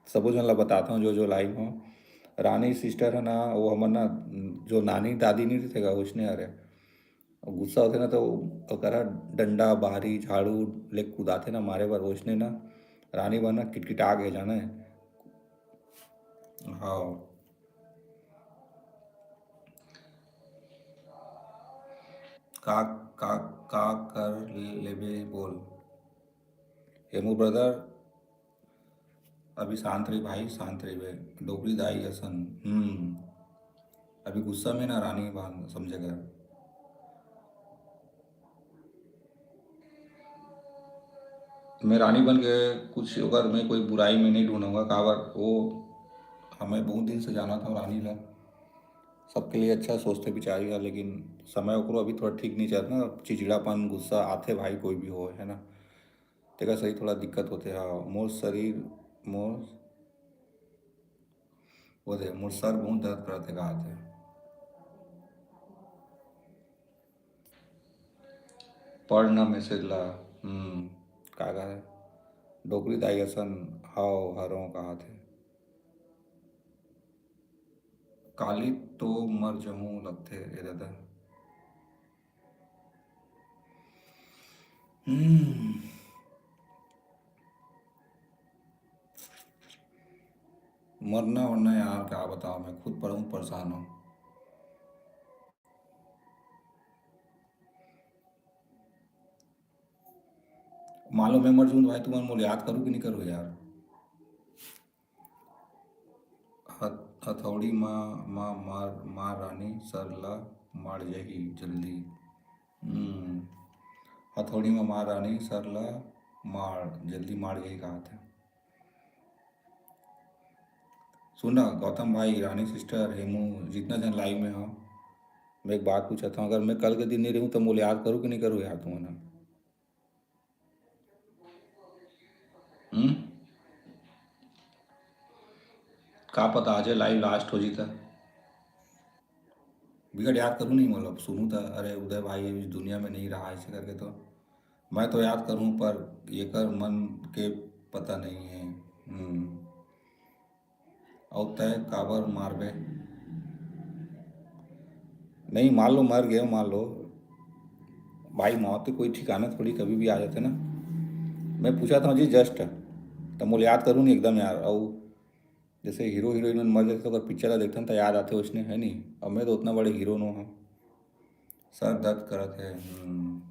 सबो जन ला बताता हूँ, जो जो लाइव हो। रानी सिस्टर है ना, वो हमर ना, जो नानी दादी नहीं रहिथे का, उसने हरे गुस्सा होथे ना, तो ओकरा डंडा, बाहरी, झाड़ू ले कुदाथे ना मारे बर, ओसने ना रानी बहन ना किटकिटा गे जाना है। हाँ। का, का, का कर लेबे बोल। हेमू ब्रदर, अभी शांत रही भाई, शांत रही बे। डोकरी दाई असन। हम्म। अभी गुस्सा में ना रानी बहन, समझे कर। मैं रानी बन के कुछ, अगर मैं कोई बुराई में नहीं ढूंढूंगा, काबर वो हमें बहुत दिन से जाना था रानी ला। सबके लिए अच्छा सोचते बिचारी ला, लेकिन समय ओकरो अभी थोड़ा ठीक नहीं चलता ना, चिड़चिड़ापन, गुस्सा आथे भाई, कोई भी हो, है ना। तेकर सही थोड़ा दिक्कत होथे। हाँ, मोर शरीर, मोर, वो दे, मोर सर बहुत दर्द करत हे, कहा थे। पढ़ ना मैसेज ला। हम्म, का कहा है? डोकरी दाई असन हाव हरों कहा थे। काली तो मर जहूं लगथे ए दादा। हम्म। मरना वरना यार, क्या बताओ, मैं खुद पर हूँ परेशान हूँ। मान लो मैं मर जाऊँ तो भाई, तुम मोर याद करो कि नहीं करो यार? हाँ, हथौड़ी म, म, मार, मार रानी, सर ला मार जही जल्दी। हम्म, हथौड़ी म मार रानी, सर ला मार, जल्दी मार जही, कहाथे। सुन ना गौतम भाई, रानी सिस्टर, हेमू, जितना झन लाइव में हो, मैं एक बात पूछत हूँ, अगर मैं कल के दिन नहीं रहूँ तो मोला याद करूँ कि नहीं करूँ यार तुमन? हम्म, का पता आज लाइव लास्ट हो जीता। बिगड़ याद करूँ नहीं, मतलब सुनू था, अरे उदय भाई इस दुनिया में नहीं रहा, ऐसे करके तो मैं तो याद करूँ, पर ये कर मन के पता नहीं है। हम्म। अउ तय काबर मारबे? नहीं, मान लो मर गए, मान लो भाई, मौत के कोई ठिकाना थोड़ी, कभी भी आ जाते ना। मैं पूछा था जी जस्ट, तो मोल याद करूँ नहीं एकदम यार। और जैसे हीरो हीरोइन मन मर जाते तो अगर पिक्चर ला देखते तो याद आते उसने, है नहीं। अब मैं तो उतना बड़े हीरो नो हूँ। सर दर्द करत है। हम्म।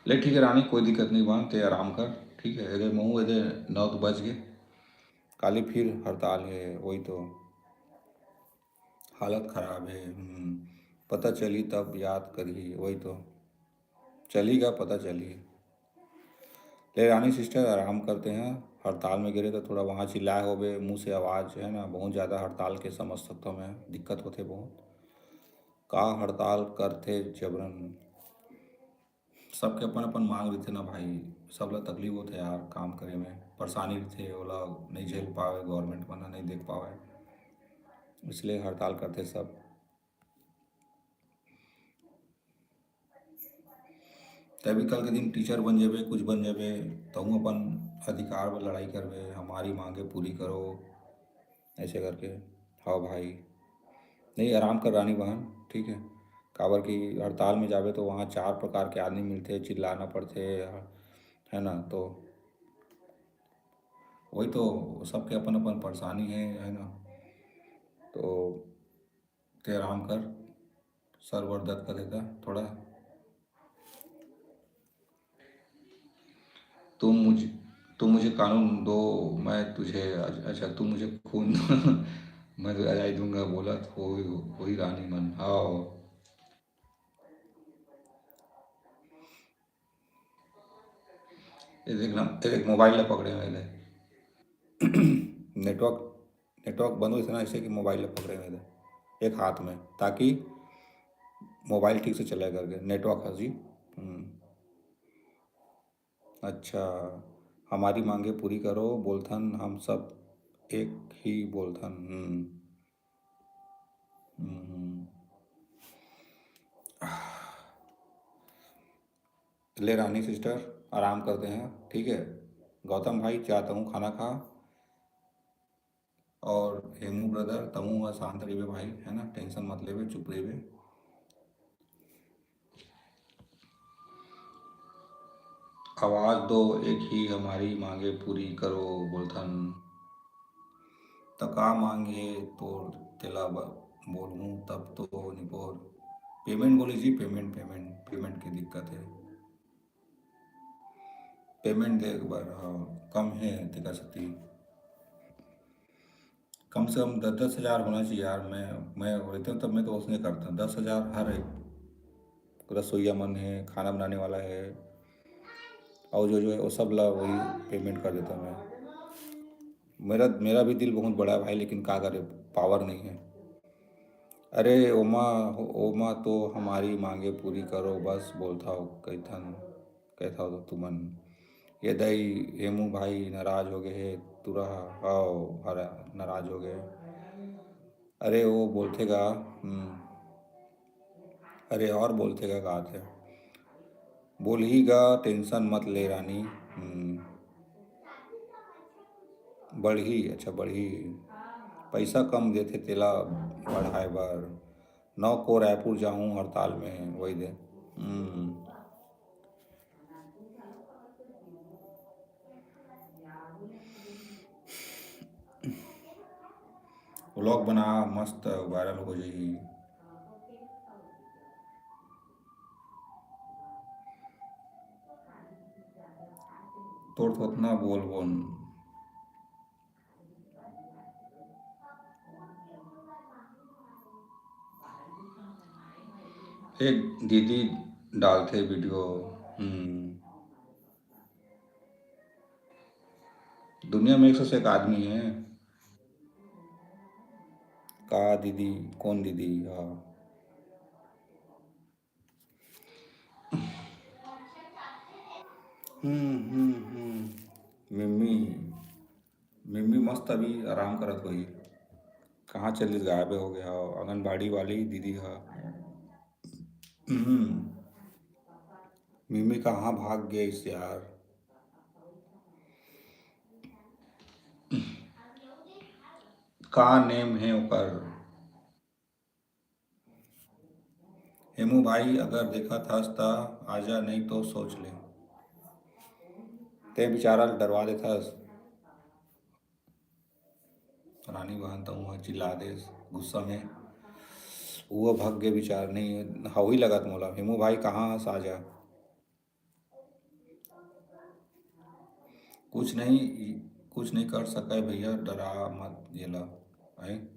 ले ठीक है रानी, कोई दिक्कत नहीं बहन, ते आराम कर। ठीक है, एदे महू एदे नौ तो बज गए, काली फिर हड़ताल है, वही तो हालत खराब है। हम्म, पता चली तब याद करी, वही तो चली गा पता चली। ले रानी सिस्टर, आराम करते हैं। हड़ताल में गिरे तो थोड़ा वहाँ चिल्लाए होबे, मुंह से आवाज़ है ना, बहुत ज़्यादा हड़ताल के समझ सकता हूँ मैं, दिक्कत होते बहुत। का हड़ताल करथे जबरन? सबके अपन अपन मांग रहिथे ना भाई, सब ला तकलीफ होथे यार, काम करे में परेशानी रहिथे, ओला नहीं झेल पावे, गवर्नमेंट मन नहीं देख पावे, इसलिए हड़ताल करथे सब। तभी कल के दिन टीचर बन जाबे, कुछ बन जाबे, तहूँ अपन अधिकार बर लड़ाई करबे, हमारी मांगे पूरी करो, ऐसे करके। हाँ भाई, नहीं, आराम कर रानी बहन, ठीक है। काबर कि हड़ताल में जाबे तो वहाँ चार प्रकार के आदमी मिलथे, चिल्लाना पड़थे, है ना। तो वही तो, सबके अपन अपन परेशानी है, है ना। तो ते आराम कर, सर वर दर्द कर देता थोड़ा। तुम मुझे तुम मुझे कानून दो, मैं तुझे, अच्छा, तुम मुझे खून दो, मैं तुझे आजादी दूंगा, बोला तो वही, वही रानी मन। हाँ। ये देख ना, ये देख मोबाइल ला पकड़े हुए ले। नेटवर्क नेटवर्क बंद होइस ना, ऐसे कि मोबाइल ला पकड़े हुए ले एक हाथ में, ताकि मोबाइल ठीक से चले करके। नेटवर्क है जी। हम्म। अच्छा, हमारी मांगे पूरी करो बोलथन, हम सब एक ही बोलथन। हम्म। हम्म। ले रानी सिस्टर, आराम करते हैं, ठीक है। गौतम भाई, जा तहूँ खाना खा। और हेमू ब्रदर, तहूँ ह शांत रहिबे भाई, है ना, टेंशन मत लेबे, चुप रहिबे। आवाज दो एक ही, हमारी मांगे पूरी करो बोलथन। त का मांगे तोर, तेला ब-, बोलहूँ तब तो निपोर। पेमेंट बोले जी, पेमेंट, पेमेंट, पेमेंट के दिक्कत है। पेमेंट दे एक बार, हाँ, कम है तेकर सेती। कम से कम दस दस हजार होना चाहिए यार। मैं, मैं रहता तब मैं तो उसने करता, दस हजार हर एक रसोईया मन है, खाना बनाने वाला है, और जो, जो है वो सब ला वही पेमेंट कर देता मैं। मेरा, मेरा भी दिल बहुत बड़ा है भाई, लेकिन का करे, पावर नहीं है। अरे ओमा, ओमा तो हमारी मांगे पूरी करो, बस बोलथव कहिथन, कहिथव तो तुमन। ये दई हेमू भाई नाराज हो गए हे, तुरा हव हरा नाराज हो गए। अरे वो बोलथे गा, हम्म, अरे और बोलथे गा, का थे? बोलही गा, टेंशन मत ले रानी। हम्म। बढ़ही, अच्छा बढ़ही। पैसा कम देथे तेला बढ़ाए बर। नौ को रायपुर जाहूँ हड़ताल में, वही दे। हम्म। व्लॉग बना, मस्त वायरल हो जाही। तोर थोतना बोल बोन। दीदी डालथे वीडियो। हम्म। दुनिया में एक सौ से एक आदमी है। का दीदी? कौन दीदी? हाँ। हम्म, हम्म, हम्म। मिम्मी, मिम्मी मस्त अभी आराम करत होही। कहाँ चलिस, गायबे हो गया हो? आंगनबाड़ी वाली दीदी हा। हम्म। मिम्मी कहाँ भाग गइस यार? का नेम है ओकर? हेमू भाई, अगर देखत हस त आजा, नहीं तो सोच ले। ते बिचारा ल डरवा देथस। रानी बहन त उहाँ चिल्ला देस गुस्सा में। वो भग गे बिचार, नहीं हवई लगत मोला। हेमू भाई, कहाँ हस? आजा। कुछ नहीं, कुछ नहीं कर सके भैया, डरा मत येला। हैं?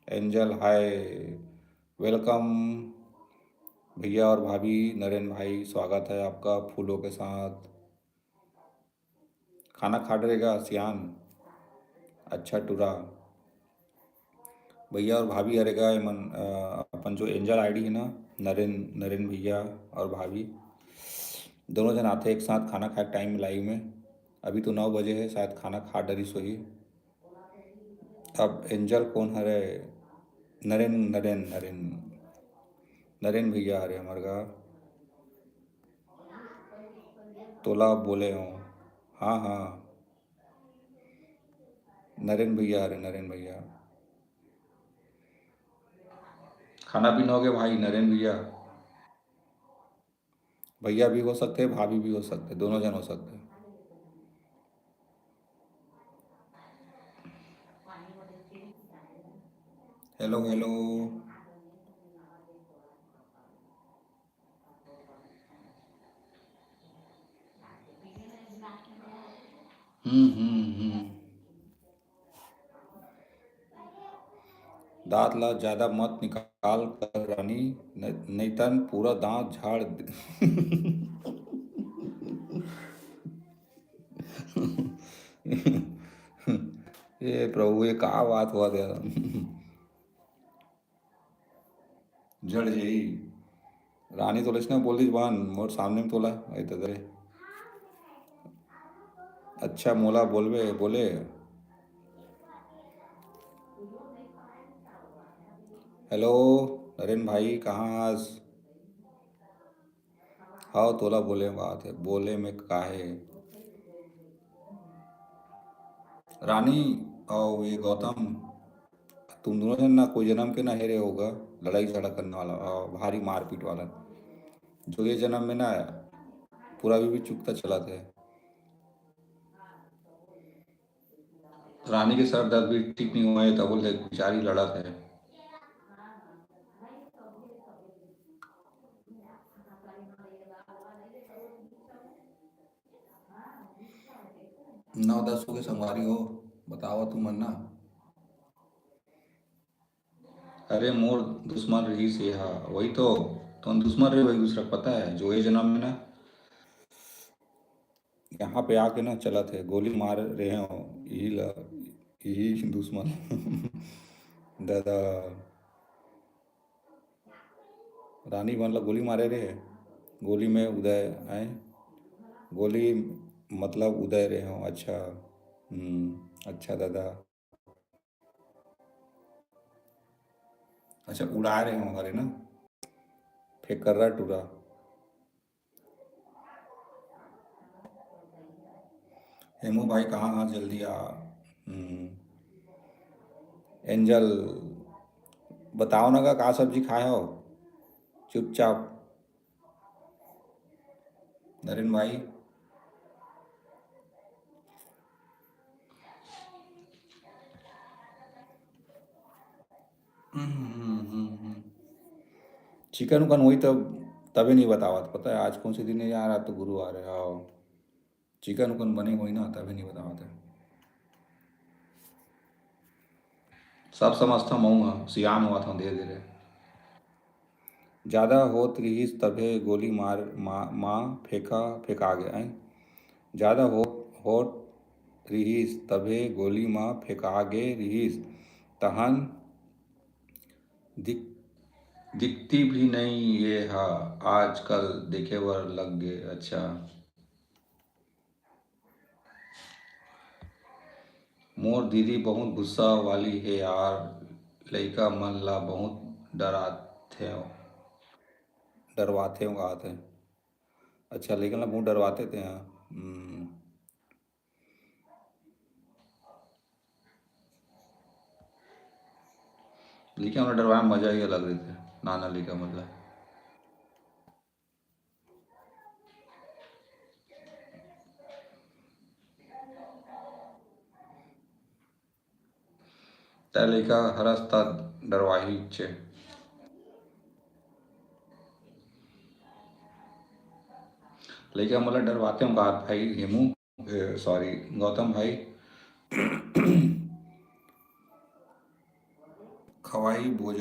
एंजल, हाय, वेलकम। भैया और भाभी, नरेन भाई, स्वागत है आपका फूलों के साथ। खाना खा डरेगा सियान, अच्छा टुरा। भैया और भाभी हरे गा, एमन, अ, अपन जो एंजल आईडी है ना, नरेन, नरेन भैया और भाभी, दोनों जन आथे एक साथ खाना खाए टाइम लाइव में। अभी तो नौ बजे है, शायद खाना खा डरिस होही। अब एंजल कौन हरे? नरेन, नरेन, नरेन, नरेन भैया हरे हमर गा। तोला बोले हो? हाँ, हाँ, नरेन भैया हरे, नरेन भैया। खाना पीना हो गया भाई, नरेन भैया? भैया भी हो सकते हैं, भाभी भी हो सकते हैं, दोनों जन हो सकते हैं। Hello, hello. हम्म, हम्म, हम्म। दांत ला ज्यादा मत निकाल कर रानी, न-, नैतन पूरा दांत झाड़ दे। ये प्रभु, ये का बात हुआ था? जड़ जाही। रानी तोला इसने बोल दीस बहन, मोर सामने में तोला, आई तो दे। अच्छा मोला बोलबे, बोले। हेलो, नरेन भाई, कहाँ हस? हाव, तोला बोले बात है, बोले में का है? रानी और ये गौतम, तुम दोनों जन ना कोई जन्म के ना हेरे होगा, लड़ाई झगड़ा करने वाला और भारी मारपीट वाला। जो ये जन्म में ना पूरा भी, भी चुकता चलत है। रानी के सर दर्द भी ठीक नहीं हुआ है, तब बोलते बेचारी लड़त है। नौ दस हो गए संगवारी हो, बताओ तुमन ना। अरे मोर दुश्मन रहिस ये हा, वही तो, तुम दुश्मन रहे वही दूसरा, पता है, जो ये जन्म में ना यहाँ पे आके ना चलत है, गोली मार रहे हो, यही ला, यही दुश्मन। दादा, रानी मन ला गोली मारे रहे, गोली में उदय आए, गोली मतलब उदय रहे हो। अच्छा, हम्म, अच्छा दादा, अच्छा उड़ा रहे हो हमारे ना, फेकर्रा टूरा। हेमू भाई कहाँ हाँ, जल्दी आ। हम्म। एंजल, बताओ ना का, का सब्जी खाए हो? चुपचाप। नरेन भाई। हम्म, हम्म, हम्म, हम्म। चिकन उकन वही तब, तबे नहीं बतावत, पता है आज कौन से दिन है यार, आज तो गुरुवार है। आओ, चिकन उकन बने होई ना, तबे नहीं बतावत है। सब समझता हूँ, मऊ ह सियान हुआ था धीरे धीरे। जादा होत रिहिस तभे गोली मार मा, मा फेंका फेंका गे। ऐं? जादा होत होत रिहिस तभे गोली मा फेंका गे रिहिस। तहन दिख, दिखती भी नई ये हा, आजकल देखे बर लग गे। अच्छा। मोर दीदी बहुत गुस्सा वाली हे यार, लइका मन ला बहुत डराथेव, डरवाथेव कहत हे। अच्छा, लइका ला बहुत डरवाथे ते हा। हम्म। लइका मन ला डरवाए म मजा ही अलग रहिथे, नाना लइका मन ला। तै लइका हरस त डरवाही चे। लइका मोला डरवाथे हो का भाई हेमू, ए, sorry, गौतम भाई। खवाही बोजा।